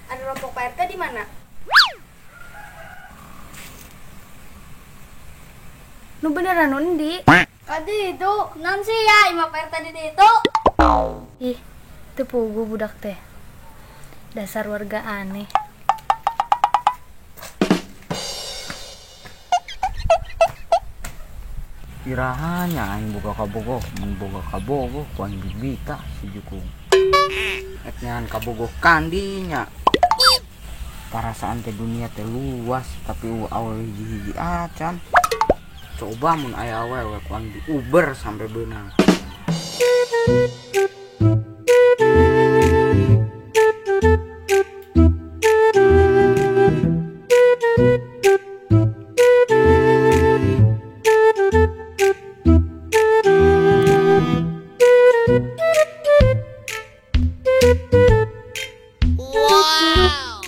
Ada rompok Pak RT di mana? Nu beneran undi? Tadi itu, nanti ya, ima Pak RT di itu. Ih, teu pugu budak teh. Dasar warga aneh. Irahannya aing boga kabogoh, mun boga kabogoh ku aing bibita si jukung. Ek nyahan kabogoh kandinya. Parasaan teh dunia teh luas, tapi awewe hiji-hiji acan. Coba mun aya awewe ku aing diuber sampai beunang. Wow.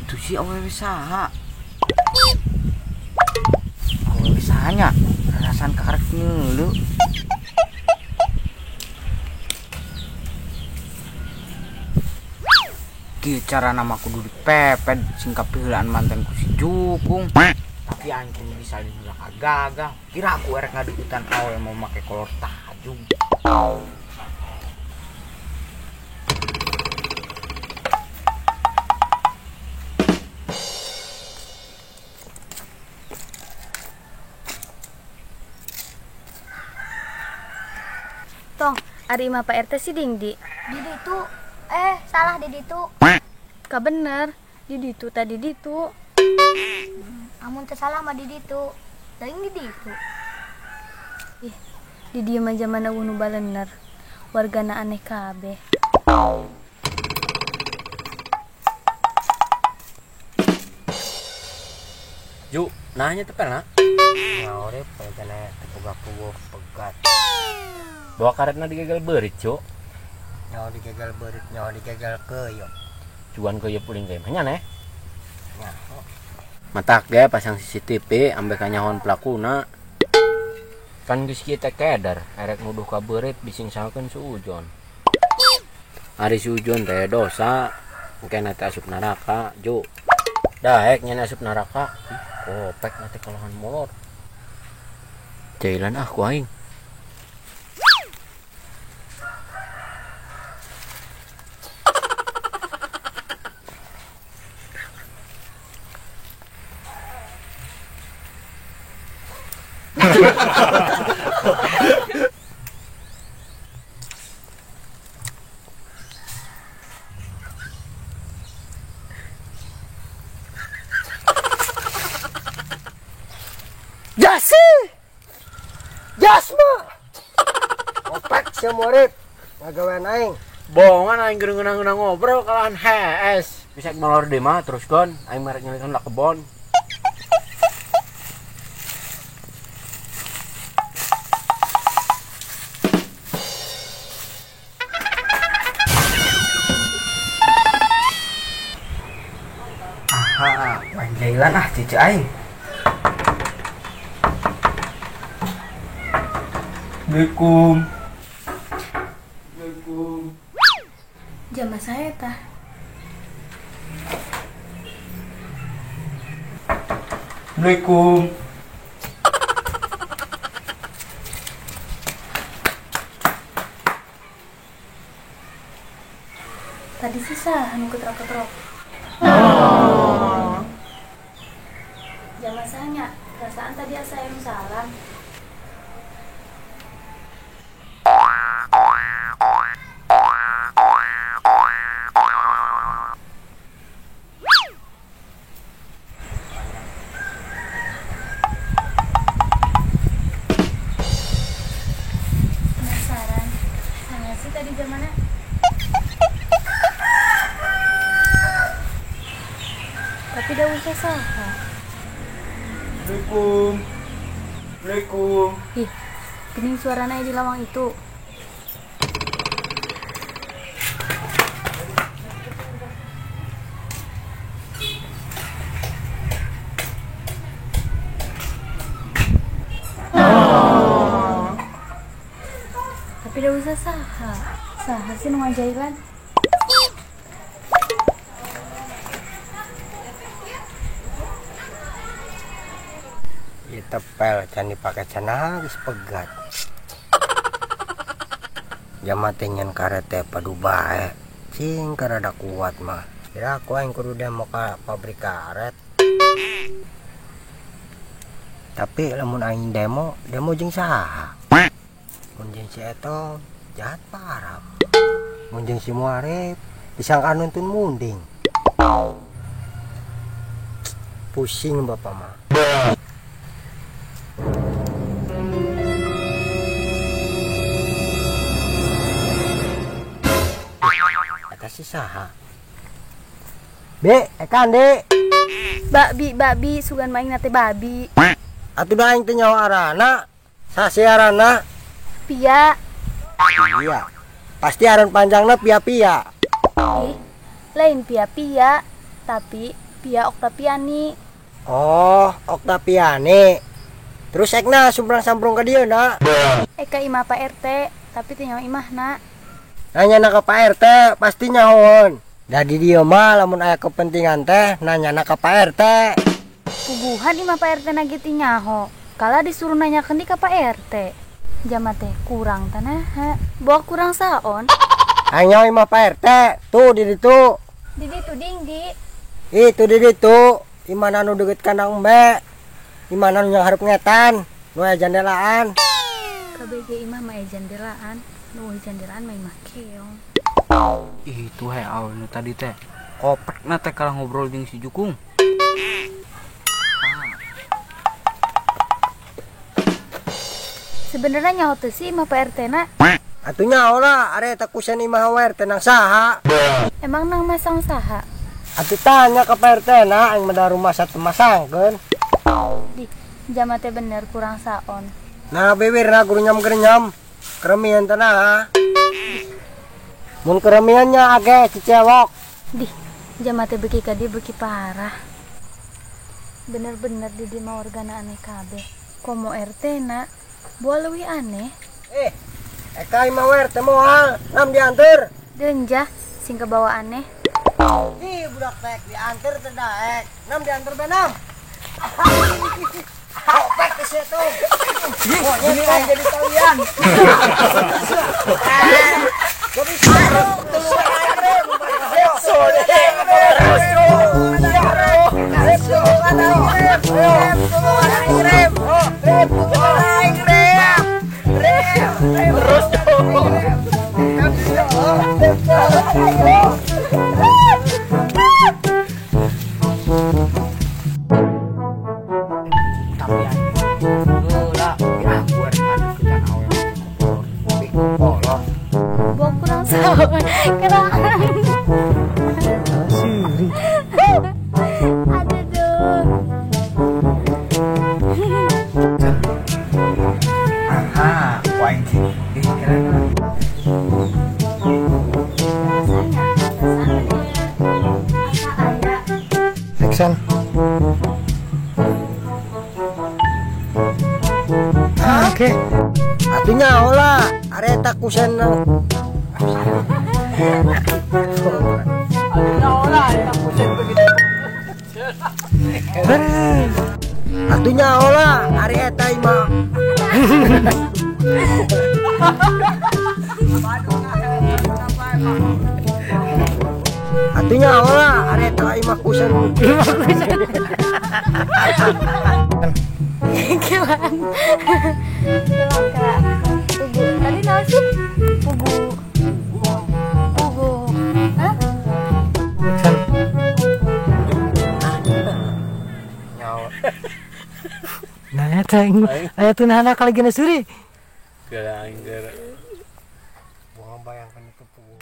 Itu si awewe saha? Awewe sahanya? Rarasan kakarek ngeuleuh. Kieu carana mah kudu dipepet sing kapiheulaan manten ku si jukung. Tapi aing kudu disalin heula ka gagah. Kira aku erek ngaduutan awewe mau make kolor tajug. Tong, ari imah Pak RT si dingdi. Di ditu. Salah di ditu. Ka bener, di ditu tadi ditu. Amun teu salah mah di ditu. Teuing di ditu. Ih, di dieu mah jamana nu balener. Wargana aneh kabeh. Ju, nanya teh pernah? Ngaore pegana teu boga pegat. Bawa karetna digagal beurit, Cuk. Nyawa digagal beurit, nyawa digagal keuyeup. Cuan keuyeup uling ge mah nya neh. Nyaho. Matak ge pasang CCTV ambe kanyahon pelakuna. Kan geus kieu teh keder, erek nuduh ka beurit bising sakeun suujon. Ari suujon teh dosa, engke teh asup neraka, Ju. Daek nya asup neraka. Kopek na teh kalahan molor. Jailan ah ku aing. Jasi! Jasma! Opek sia murid ngagawean aing. Bohongan aing keur ngeunah-ngeunah ngobrol kalahan HS. Bisa molor deui mah terus kon aing marek nyelikeun lah kebon. Aha, main jailan ah cici aing. Assalamualaikum. Assalamualaikum. Jama saya tah. Assalamualaikum. Tadi sisa anu ketrok-ketrok. Oh. Jama saya, perasaan tadi asa yang salam. Tapi da usah saha. Assalamualaikum. Assalamualaikum. Ih, gening suarana di lawang itu. Oh. Tapi da usah saha. Saha sih nu ngajailan. Tepel can dipake cenah geus pegat. Jama teh nyen karet teh padu bae. Cing karada kuat mah. Kira aku aing kudu demo ka pabrik karet. Tapi lamun aing demo, demo jeung saha? Mun jeung si Etong jahat parah. Mun jeung si Muarif disangka nuntun munding. Pusing bapak mah. Si saha? Be, ekan de. Babi, babi, sugan maing nate babi. Atuh da aing teh nyawa arana. Sasi arana? Pia. Pia. Pasti aran panjangna Pia-Pia. Ih, lain Pia-Pia, tapi Pia Oktaviani. Oh, Oktaviani. Terus ekna sumbrang-sambrung ka dieu na. Eka imah Pak RT, tapi teh nyawa imahna. Nanya na ke Pak RT pasti nyahoan. Da di dieu mah lamun aya kepentingan teh nanya na ke Pak RT. Puguhan imah Pak RT na gitu nyaho. Kala disuruh nanyakeun di ka Pak RT. Jama teh kurang tanaha. Bawa kurang saon. Aing nyaho imah Pak RT, tuh di ditu. Di ditu ding di. Itu di ditu, imah anu deukeut kandang embe. Imah anu nyanghareup ngetan, nu aya jandelaan. KBG imah mah aya jandelaan. Nu jandelaan mah imah keong. Itu he awe nu tadi teh. Kopekna teh kalah ngobrol jeung si Jukung. Sebenarnya nyaho teu sih imah Pak RT na? Atuh nyaho lah, are eta kusen imah RT nang saha? Emang nang masang saha? Atuh tanya ke Pak RT na, aing mah da rumah satu masangkeun. Di, jama teh bener kurang saon. Nah, bibirna gurunyam-gurunyam. Keremian tanah. Mun keremiannya age cicewok. Dih, jama teh beuki ka dieu beuki parah. Bener-bener di dieu mah wargana aneh kabeh. Komo RT na, boa leuwih aneh. Eka imah RT moal, nam dianter. Denjah, sing kebawa aneh. Ih, budak tek dianter teh daek. Nam dianter be nam. Kopek ke situ. Ini kan jadi kalian. Action. Oke. Atunya hola, areta kusen. Atunya hola, areta imah. Atunya hola, areta imah kusen. Kilan. Pugu. Tadi naon sih? Pugu. Pugu. Hah? Nyawa. Nah, eta aya teu nahana kali gene suri. Gara-gara. Buang bayangkan itu pugu.